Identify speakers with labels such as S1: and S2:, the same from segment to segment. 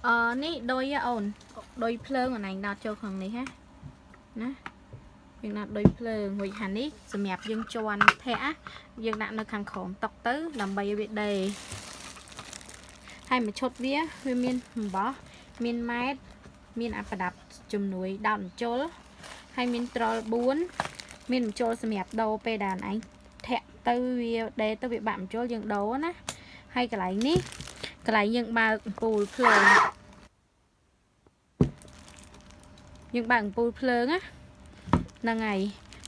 S1: អឺនេះដូចអូនដូចភ្លើងអូនឯងដោតចូលក្នុងនេះហ៎ណាយើងដាក់ដូចភ្លើងរួចហានេះសម្រាប់យើងជន់ធាក់យើងដាក់នៅខាងក្រោមតុកទៅដើម្បីឲ្យវាដេរហើយមួយឈុតវាវាមានអំបោះមានម៉ែត្រមានអាប្រដាប់ជំនួយដោតម្ជុលហើយមានត្រល់4មានម្ជុលសម្រាប់ដូរពេលដែលឯងធាក់ទៅវាដេរទៅវាបាក់ម្ជុលយើងដូរណាហើយកន្លែងនេះកន្លែងយើងបើកអំពូលភ្លើងយើងបើកអំពូលភ្លើងណាហ្នឹងហើយ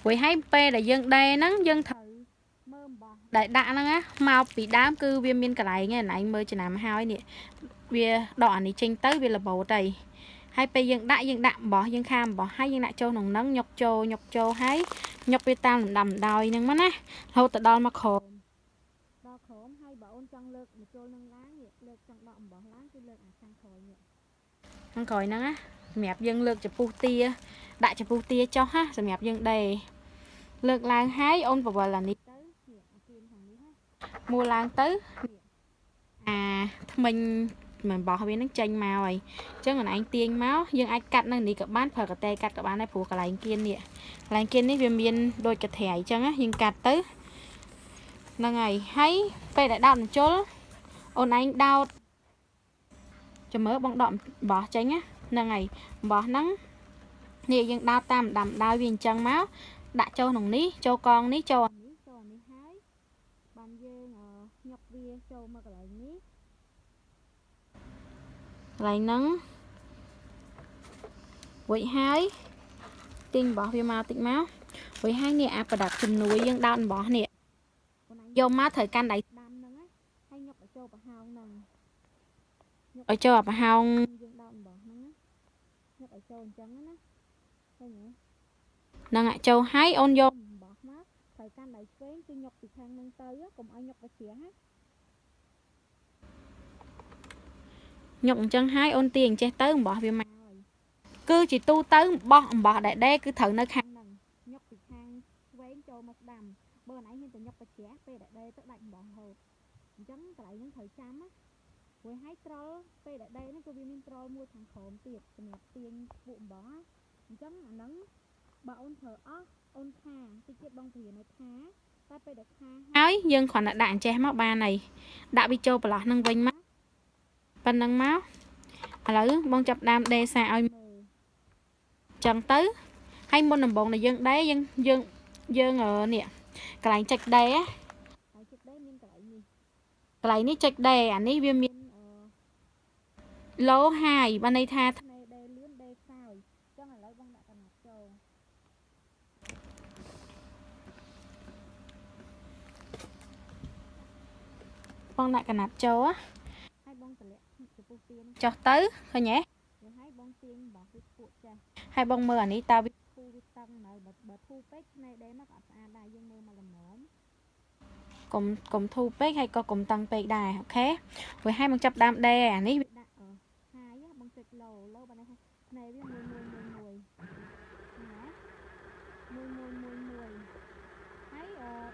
S1: ព្រោះហើយពេលដែលយើងដេរហ្នឹងយើងត្រូវមើលអំបោះដែលដាក់ហ្នឹងណាមកពីដើមគឺវាមានកន្លែងឯងមើលចំណាំហើយនេះវាដកអានេះចេញទៅវារបូតហើយហើយពេលយើងដាក់យើងដាក់អំបោះយើងខាអំបោះហើយយើងដាក់ចូលក្នុងហ្នឹងញុកចូលញុកចូលហើយញុកវាតាមលំដាប់ដោយហ្នឹងមកណារហូតទៅដល់មកក្រោមដល់ក្រោមហើយបើអូនចង់លើកមកចូលនឹងឡើងនេះលើកចង់ដកអំបោះឡើងគឺលើកអាខាងក្រោយនេះខាងក្រោយហ្នឹងណាសម្រាប់យើងលើកចំពុះទាដាក់ចំពុះទាចុះណាសម្រាប់យើងដេរលើកឡើងហើយអូនពវល់អានេះទៅនេះអាគៀនខាងនេះណាមួលឡើងទៅនេះអាថ្មិញមិនបោះវានឹងចេញមកហើយអញ្ចឹងអូនឯងទាញមកយើងអាចកាត់នៅនេះក៏បានប្រើកតេកាត់ក៏បានដែរព្រោះកន្លែងគៀននេះកន្លែងគៀននេះវាមានដូចកត្រៃអញ្ចឹងណាយើងកាត់ទៅហ្នឹងហើយហើយពេលដែលដោតបញ្ជុលអូនឯងដោតចាំមើលបងដកបោះចេញណាហ្នឹងហើយបោះហ្នឹងនេះយើងដោតតាមដាំដោយវាអញ្ចឹងមកដាក់ចូលក្នុងនេះចូលកងនេះចូលអានេះចូលអានេះហើយបានយើងញុកវាចូលមកកន្លែងនេះកន្លែងហ្នឹងរួចហើយទាញបោះវាមកតិចមករួចហើយនេះអាប្រដាប់ជំនួយយើងដោតបោះនេះយកមកត្រូវកាន់ដៃស្ដាំហ្នឹងណាហើយញុកឲ្យចូលប្រហោងហ្នឹងញុកឲ្យចូលអាប្រហោងយើងដោតបោះហ្នឹងណាញុកឲ្យចូលអញ្ចឹងណាឃើញទេហ្នឹងចូលហើយអូនយកបោះមកត្រូវកាន់ដៃឆ្វេងគឺញុកពីខាងហ្នឹងទៅកុំឲ្យញុកទៅជ្រះណាញុកអញ្ចឹងហើយអូនទាញចេះទៅអំបោះវាមកហើយគឺជាទូទៅអំបោះអំបោះដែលដេគឺត្រូវនៅខាងហ្នឹងញុកពីខាងឆ្វេងចូលមកស្ដាំបើអូនឯងហ៊ានតែញុកទៅជ្រះពេលដែលដេទៅដាច់អំបោះរហូតអញ្ចឹងកន្លែងហ្នឹងត្រូវចាំណាព្រោះហើយត្រល់ពេលដែលដេហ្នឹងគឺវាមានត្រល់មួយខាងក្រោមទៀតសម្រាប់ទាញពួកអំបោះណាអញ្ចឹងអាហ្នឹងបើអូនប្រើអស់អូនខាតិចទៀតបងព្រានៅខាតែពេលដែលខាហើយយើងគ្រាន់តែដាក់អញ្ចេះមកបានហើយដាក់វាចូលប្រឡោះនឹងវិញមកប៉ុណ្ណឹងមកឥឡូវបងចាប់ដើមដេសាឲ្យមើលចឹងទៅហើយមុនដំបូងដែលយើងដេយើងយើងយើងនេះកន្លែងចុចដេកន្លែងចុចដេមានកន្លែងនេះកន្លែងនេះចុចដេអានេះវាមាន low high បានន័យថាធ្នេដេលឿនដេខ្សោយចឹងឥឡូវបងដាក់កណាត់ចូលបងដាក់កណាត់ចូលហើយបងតម្លាក់ចំពោះទៀនចុះទៅឃើញទេហើយបងទាញរបស់វាពួកចាស់ហើយបងមើលអានេះតើវាធូរវាតឹងនៅបើធូរពេកឆ្នេរដេមកអត់ស្អាតដែរយើងមើលមកល្មមកុំកុំធូរពេកហើយក៏កុំតឹងពេកដែរអូខេរួចហើយបងចាប់ដើមដេអានេះវាដាក់ហាយបងចុចឡូឡូបាននេះឆ្នេរវាមួយមួយមួយមួយណាមួយមួយមួយមួយហើយ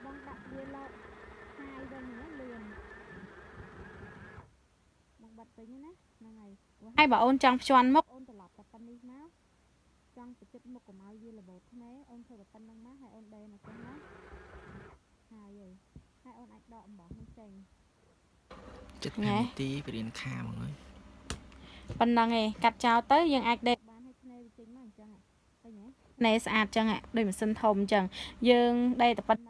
S1: បងដាក់វាឡូហាយវិញណាលឿនបងបាត់ពេញណាហ្នឹងហើយហើយបើអូនចង់ភ្ជាន់មុខអូនត្រឡប់តែប៉ុណ្នេះមកចង់ប្រជិតមុខកុំឲ្យវារបូតធ្នេអូនធ្វើតែប៉ុណ្្នឹងមកហើយអូនដេមកចឹងណាហើយហើយអូនអាចដកអំបោះនឹងចេញ
S2: ចិត្ត5នាទីបរៀនខាហ្មងហើយ
S1: ប៉ុណ្្នឹងឯងកាត់ចោលទៅយើងអាចដេកបានហើយធ្នេវាចេញមកអញ្ចឹងឃើញទេធ្នេស្អាតអញ្ចឹងដូចម៉ាស៊ីនធំអញ្ចឹងយើងដេតែប៉ុណ្